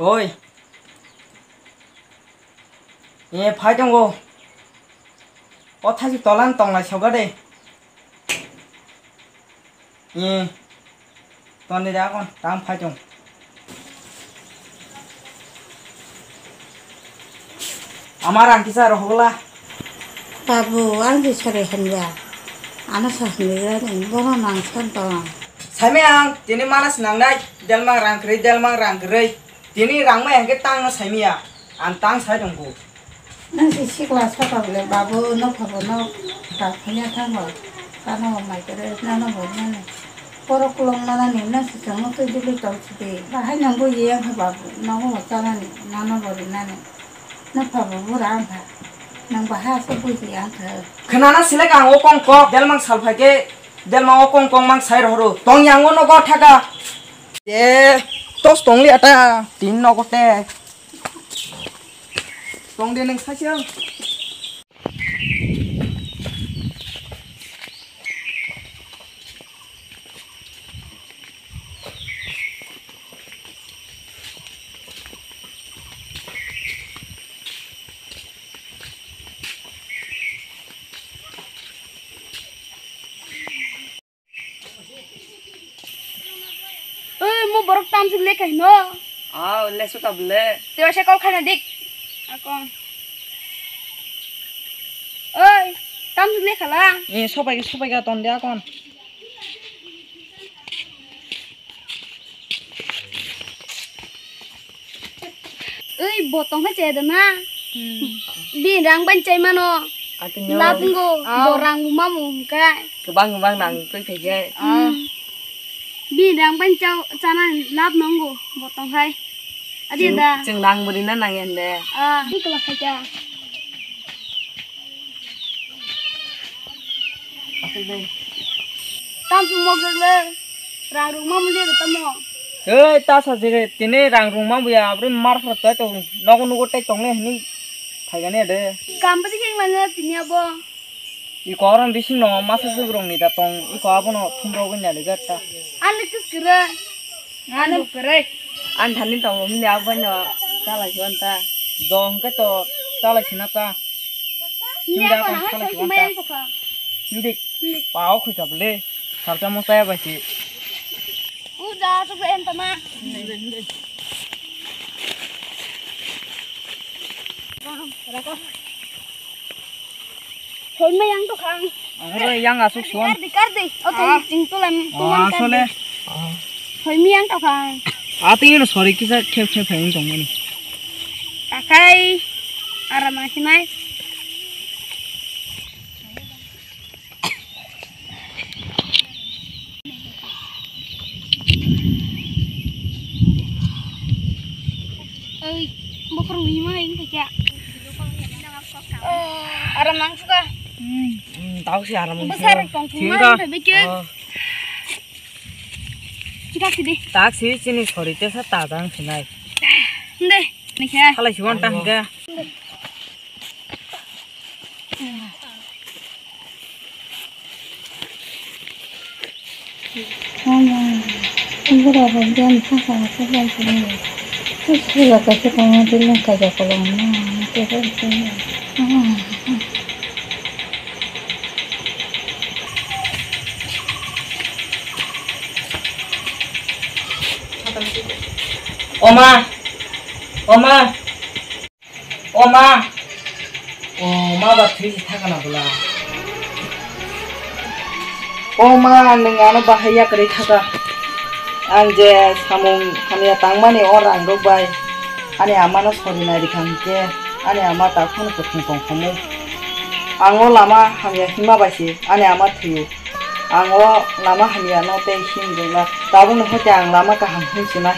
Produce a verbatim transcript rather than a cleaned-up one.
Oi. E, phai tongo. O thaisuk tolan tonglai soga de. E. Toni da kon, tam phai tong. Ama rang kisa rohogla. Babu, ang je sari hamya. Ano sa hamya ni, bono nang san tong. Saimai ang, tini mana sinangnai, delmang rang kwrwi, delmang rang kwrwi. Tini rang mai hangke tang no saimaya, ang tang sai tongkho. Nang si sikla saka bole babu no phabo no ta phanya thango, tano mai kere nano bo nani. Poro kulong nana ni nang si chang no twi dili tong si de. Bahai nang bo ye ang babu, nang bo chana ni, nano bo ri nani. No phabo bura ang pha. Nang bahai asa bo ye ang kha. Khwnana silek ang o kong kok, delmang sal phai ke, delmang o kong kong mang sai rohoro. Tong yang o no go thaka. E, tos tong li ata, tin nogo te. Tong de nang saisang. Oi, mo borok tamsuk le kaino. Ah, le suka bole. Te ose kol khana dik. Akon. Oi, tamsuk le khala. E, sobai, sobai ga ton de akon. Oi, botong khe chaya da na. Hmm. Bini rang bai chai mano. Atinyo. Lab ngo, ah, bo rang bo mamu hwnkhe. Kwbang kwbang nang twi phaikhe. Ah. Hmm. Bini rang bai chao, chana lab nongo, botong khai. Adi da. Chwng, chwng rang bo rina nang ya hwnkhe. Ah, bini kwlak khaikha. Tamsuk mok rwk le, rang rwngma muli rw tamo. Hei, ta sa jere, tini rang rwngma buya, abri mar phar tai tong, nogo nugo tai tong le hini, phaigani ade. Kam bwswk heng lanya tini abo? Iko orom bising no masa sugrong ni da tong, iko abono thumrogwi naligar ta. Ani kwswk kwrwi. Ano kwrwi. Ani thani tongo hwnwi abono chalai si ta. Dong khe to chalai si na ta. Hwnwi abono chalai si ta. Hwnwi. Pao khoi ta bwle. Salsa mo chaya bai si. Uda, sukle en tama. Hoi ma yang to khang. Oro yang asuk suan. Kardi, kardi. O to ching to lam. Oh, asole. Hoi mi yang to khang. Ati no sori kisa khep khep phai tong mani. Takai. Aram asinai. Oi, bokhorok ni ma ing kha. Aram nang suka. Hmm, tau si aram. Besar kong thuma ing kha beke. Kita sidi. Tak si chini sori te sa ta dang sinai. Nde, ni kha. Halai si wan ta hingga. Ama, bura bo biyan saka saka sini. Terus sila kasih kamu bilang kaja kalau mana, itu kan sini. Oma, oma. O ma, o ma ba thwi si thaka na bwla. O ma, nwng ano bahai yakarwi thaka. Ang je samung hamya tangmani o rang rok bai ani ama no sori nai rikha hinkhe ani ama ta phano kwthwng tong khamu. Ang o lama hamya hima bai se ani ama thwi o. Ang o lama hamya no tei him rwna tabukni hoite ang lama kaham him sinai.